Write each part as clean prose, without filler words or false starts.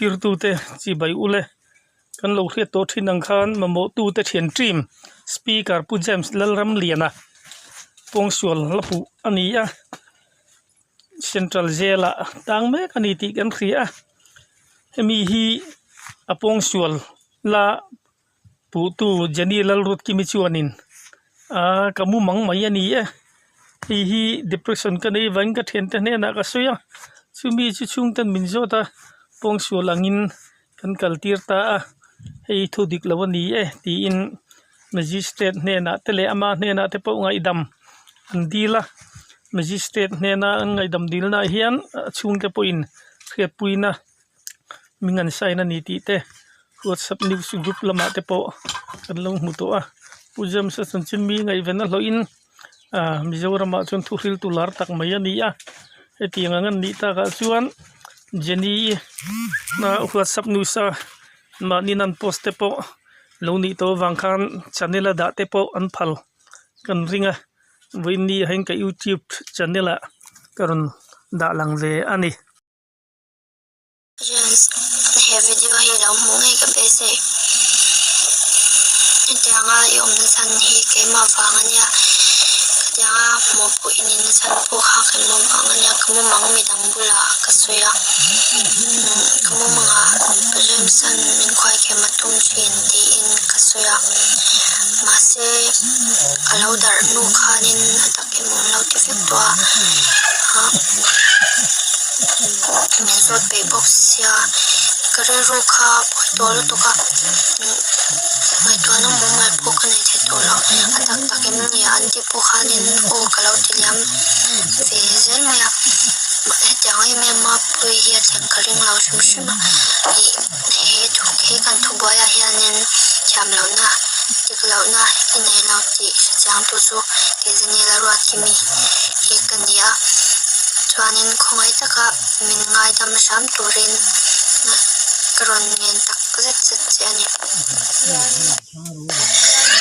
Thirtute chibai ule kan lo hriat tawh thin ang khan mamawhtute thian team speaker Pu James Lalramliana pawngsual la puh a ni a central jail ah tang mek a ni tih kan hria a hemi hi a pawngsual la Puhtu Jenny Lalrutkimi chuanin aaa ka mu mang mai a ni e hei hi depression ka nei vangin ka thiante hnenah ka sawi a chumi chu chhungten min zawt a pawngsual angin kan kal tir ta a hei thu dik lo a ni e tiin magistrate hnenah te leh ama hnenah te pawh ngaihdam an dil a magistrate hnena an ngaihdam dilna ah hian a chhungte pawhin hriatpuina. Min an sign a ni tih te whatsapp news group lamah te pawh kan lo hmu tawh a Pu James a chanchin mi ngaihven a hlawhin ah Mizoramah chuan thu hriltu lar tak mai a ni a hetiang ang an nih takah chuan Jenny whatsapp news a mahni an post te pawh lo nih tawh avang khan channel a dah te pawh an phal kan ring a vawiin ah hian ka youtube channel ah ka rawn dah lang ve a ni. James, he video hi lo hmuh ngei ka beisei. Hetianga i awmna chhan hi keimah vang a nia. Khatianga hmuh pawh i nihna chhan pawh kha keimah vang a nia. Ka mumang midang bulah ka sawi a. Ka mumangah James-a'n min khuaikhem a tum thin tiin ka sawi a. Mahse, a lo darh hnu khanin a tak emaw an lo ti vek tawh a. Min zawt peih bawk sia ka rilru kha a buai tawh lutuk a ngaihtuahna mumal pawh ka nei thei tawh lo a tak tak em ni an tih pawh khanin aw ka lo ti liam ve zel mai a hetiang em em a pawi hi a thleng ka ring lo hrim hrim a ih he thu he kan thubuai ah hianin thiam lohna dik lohna i nei lo tih hrechiang tu chu Keizanila Ruatkimi hi ka ni a. Chuanin khawngaih taka min ngaidam hram turin ka rawn ngen tak zet zet che a ni.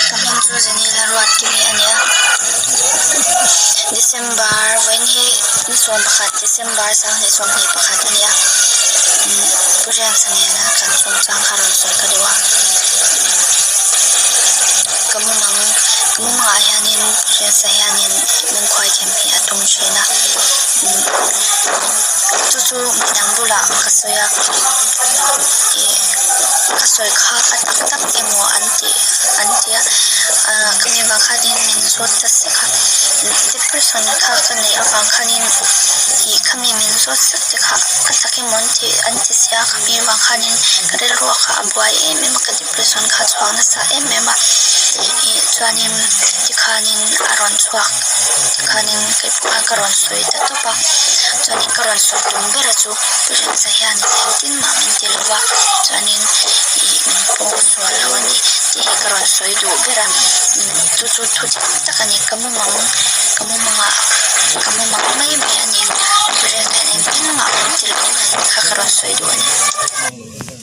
Ka hming chu Zanila Ruatkimi a ni a. December vawiin hi ni 11 December 2021 a ni a. Pu Riansa nena kan chungchang kha rawn sawi ka duh a. Ka mumang ka mumangah hianin Riansa hianin min khuaikhem hi a tum thin a chu chu midang bulah ka sawi a ih ka sawi kha a tak tak emaw an tih an ti a ah ka mi vang khanin min zawt ta sek a depression kha ka neih avang khanin ih ka mi min zawt sek te kha a tak emaw an tih an ti sia ka mi vang khanin ka rilru kha a buai em em a ka depression kha a chhuak nasa em em a ih chuanin tikhanin a rawn chhuak. Tikhanin kei pawh khan ka rawn sawi ta tawp a, chuanin ka rawn sawi tum ber a chu Rinsa hianin engtin mah min ti lo va, chuanin ih min pawng sual lo a ni tih hi ka rawn sawi duh ber a, chu chu thu dik tak a ni, ka mumang ka mumangah ka mumang mai mai a ni, Rinsa hian engtin mah min ti lo kha ka rawn sawi duh a ni.